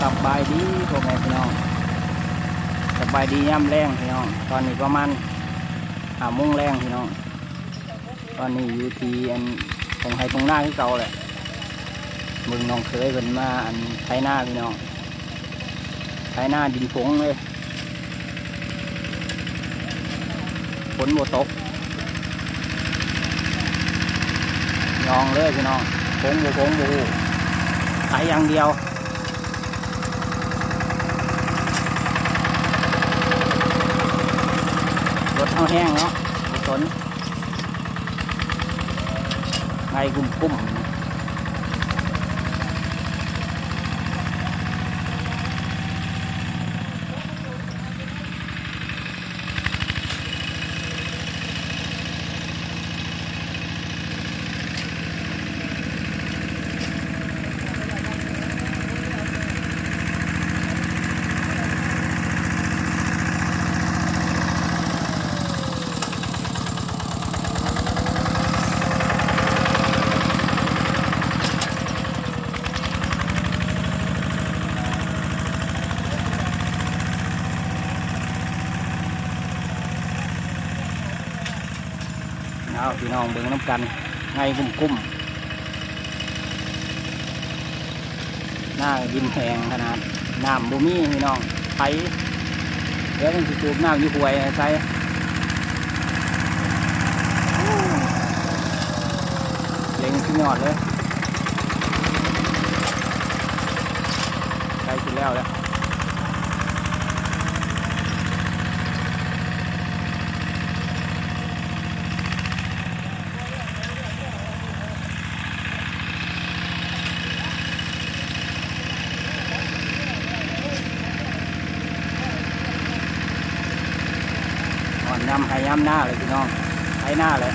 ສະບາຍດີພໍ່ແມ່ພີ່ນ້ອງ ສະບາຍດີຍາມແລງພີ່ນ້ອງ. ຕອນນີ້ປະມານຫ້າໂມງແລງພີ່ນ້ອງ. ຕອນນີ້ຢູ່ທີ່ອັນທົ່ງໄຮ່ທົ່ງນາຄືເກົ່າແຫຼະ. ເບິ່ງນ້ອງເຂີຍເພິ່ນມາອັນໄຖນາພີ່ນ້ອງ ໄຖນາດິນຜົງເລີຍ. ຝົນບໍ່ຕົກ ຍອງເລີຍພີ່ນ້ອງ. ຜົງບໍ່ຜົງບໍ່ຮູ້ ໄຖຢ່າງດຽວ. ລົດເຮົາແຮງເນາະ ບໍ່ສົນ ໄລ່ກຸ້ມໆ. ເອົາ ພີ່ນ້ອງເບິ່ງນຳກັນ ໄງ່ກຸ້ມໆ. ນາດິນແຫ້ງຂະໜາດ ນ້ຳບໍ່ມີພີ່ນ້ອງ. ໄປ ດຽວມັນຊິສູບນ້ຳຢູ່ຫ້ວຍໃສ່. ເລັ່ງສຸດຍອດເລີຍ ໃກ້ຊິແລ້ວແລ້ວ. ຮອດຍາມໄຮ່ຍາມນາເລີຍພີ່ນ້ອງ ໄຖນາແຫຼະ.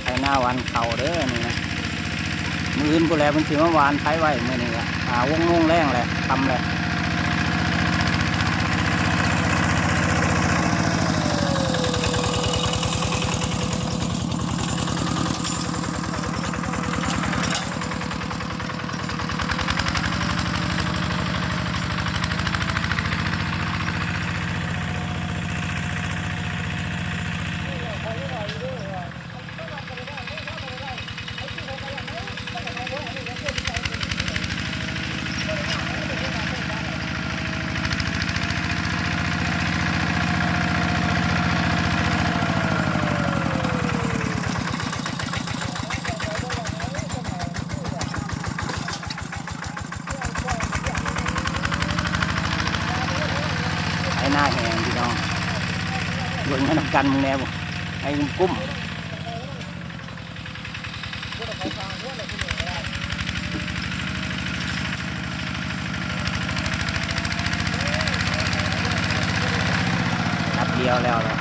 ໄຖນາຫວ່ານເຂົ້າເດີນີ້ນະ. ມື້ອື່ນພຸ້ນແຫຼະເພິ່ນຊິມາຫວ່ານໄຖໄວ້ ມື້ນີ້ກະຫ້າຫົກໂມງແລງແຫຼະ ຄ່ຳແຫຼະ. ໄຖນາແຫ້ງພີ່ນ້ອງ ເບິ່ງໃຫ້ນຳກັນເບິ່ງແດ່ ໄອ້ກຸ້ມໆ. ແປັບດຽວແລ້ວແຫຼະ.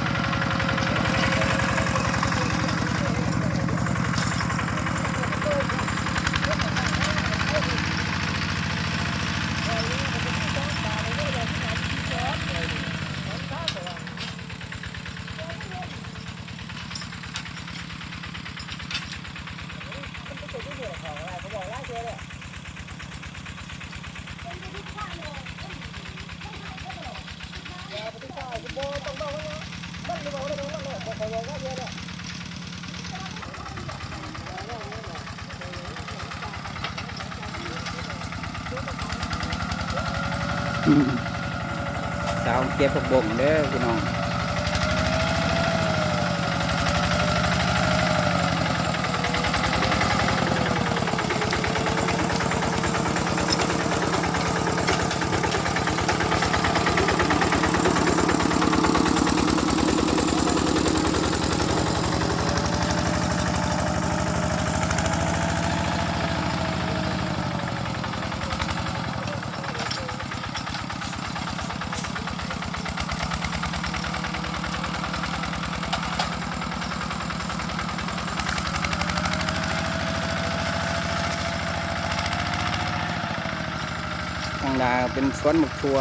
ສາວເກັບຜັກບົ້ງເດີພີ່ນ້ອງ. ເ ເປັນສວນໝາກຖົ່ວ.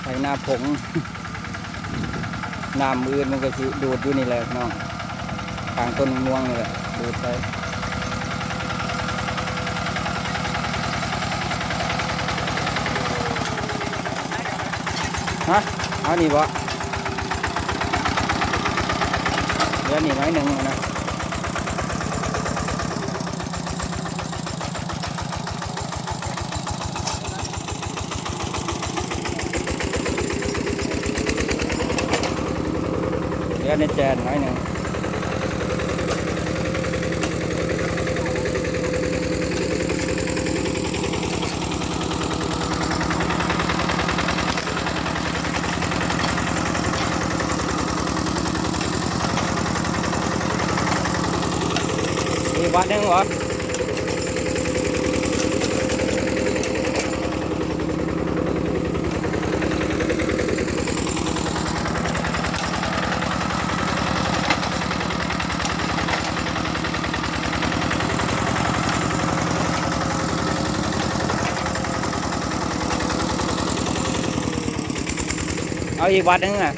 ໄຖນາຜົງ ນ້ຳມື້ອື່ນມັນກໍຊິດູດຢູ່ນີ້ແຫຼະພີ່ນ້ອງ ຂ້າງຕົ້ນມ່ວງນີ້ແຫຼະ ດູດໄປ. ຮະ ເອົານີ້ບໍ່? ເຫຼືອນີ້ໜ້ອຍໜຶ່ງນະ. ເຫຼືອໃນແຈນໜ້ອຍໜຶ່ງ. ອີກວັດໜຶ່ງຫວາ? ເອົາອີກວັດໜຶ່ງນະ.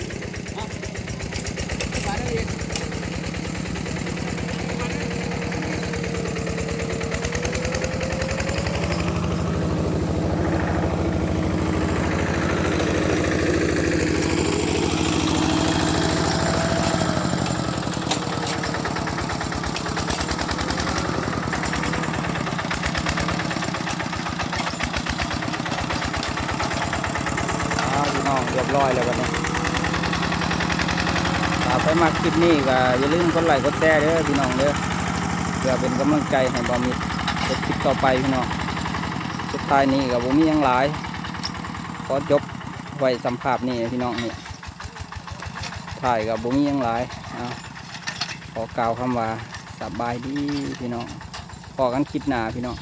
ອ້າວ ພີ່ນ້ອງ ຮຽບຮ້ອຍແລ້ວບັດນີ້. ຖ້າໃຜມັກຄລິບນີ້ກໍຢ່າລືມກົດໄລກົດແຊເດີພີ່ນ້ອງເດີ ເພື່ອເປັນກຳລັງໃຈໃຫ້ບ່າວມິດເຮັດຄລິບຕໍ່ໄປພີ່ນ້ອງ. ສຸດທ້າຍນີ້ກໍບໍ່ມີຫຍັງຫຼາຍ ຂໍຈົບໄວ້ສ່ຳພາບນີ້ພີ່ນ້ອງ. ນີ້ທ້າຍກໍບໍ່ມີຫຍັງຫຼາຍ ເອົາ ຂໍກ່າວຄຳວ່າສະບາຍດີພີ່ນ້ອງ ພໍ້ກັນຄລິບໜ້າພີ່ນ້ອງ.